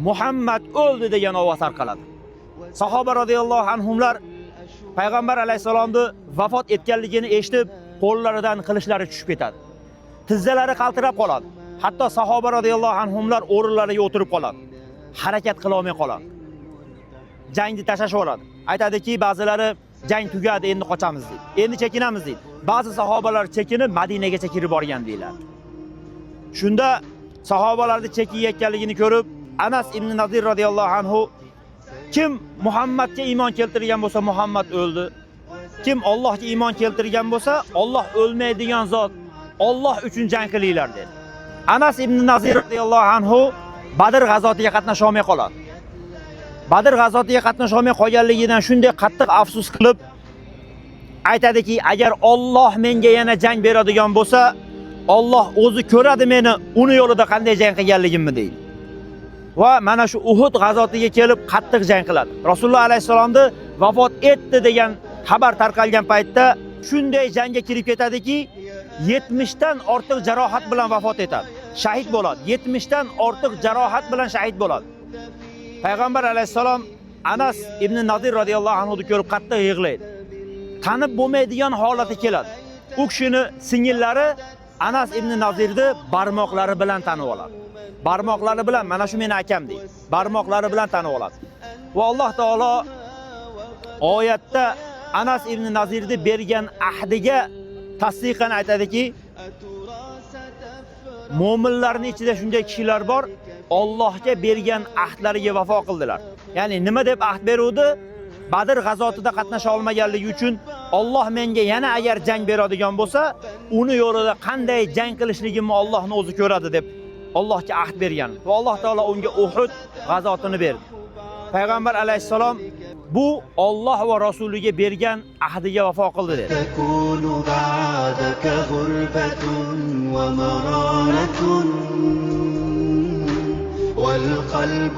Muhammad o'ldi degan ovoz tarqaladi. Sahoba radhiyallohu anhumlar payg'ambar alayhissalomni vafot etganligini eshitib, qo'llaridan qilichlari tushib ketadi. Tizzalari qaltirab qoladi. Hatto sahoba radhiyallohu anhumlar o'rinlariga o'tirib qoladi. Harakat qila olmay qoladi. Jangni tashlashib oladi. Aytadiki, ba'zilari jang tugadi, endi qochamiz deydi. Endi chekinamiz deydi. Ba'zi sahobalar chekinib Madinagacha kirib borgan deyiladi. Shunda sahobalarni chekiyotganligini ko'rib, Anas ibn Nazir radhiyallohu anhu kim Muhammadga iymon keltirgan bo'lsa, Muhammad o'ldi. Kim Allohga iymon keltirgan bo'lsa, Alloh o'lmaydigan zot, Alloh uchun jang qilinglar dedi. Anas ibn Nazir radhiyallohu anhu Badr g'azotiga qatnasha olmay qoladi. Badr g'azotiga qatnasha olmay qolganligidan shunday qattiq afsus qilib aytadiki, agar Alloh menga yana jang beradigan bo'lsa, Alloh o'zi ko'radi meni uni yo'lida qanday jang qilganligimni deydi. Va mana shu Uhud g'azotiga kelib qattiq jang qiladi. Rasululloh alayhissalomni vafot etdi degan xabar tarqalgan paytda shunday jangga kirib ketadiki, 70 dan ortiq jarohat bilan vafot etadi. Shahid bo'ladi. 70 dan ortiq jarohat bilan shahid bo'ladi. Payg'ambar alayhissalom Anas ibn Nazir radhiyallohu anhu ni ko'rib qattiq yig'laydi. Tanib bo'lmaydigan holati keladi. U kishini singillari Anas ibn Nazirni barmoqlari bilan tanib oladi. Barmoqlari bilan mana shu meni akam deydi. Barmoqlari bilan tanib oladi. Va Alloh taolo oyatda Anas ibn Nazirni bergan ahdiga tasdiqan aytadiki, mo'minlarning ichida shunday kishilar bor, Allohga bergan ahdlariga vafo qildilar. Ya'ni nima deb ahd beruvdi? Badr g'azotida qatnasha olmaganligi uchun Alloh menga yana agar jang beradigan bo'lsa, uni yo'lida qanday jang qilishligimni Allohning o'zi ko'radi deb Allohga ahd bergan. Va Alloh taolo unga Uhud g'azotini berdi. Payg'ambar alayhissalom bu Alloh va rasuliga bergan ahdiga vafo qildi dedi. تكون بعدك غربة ومرارة والقلب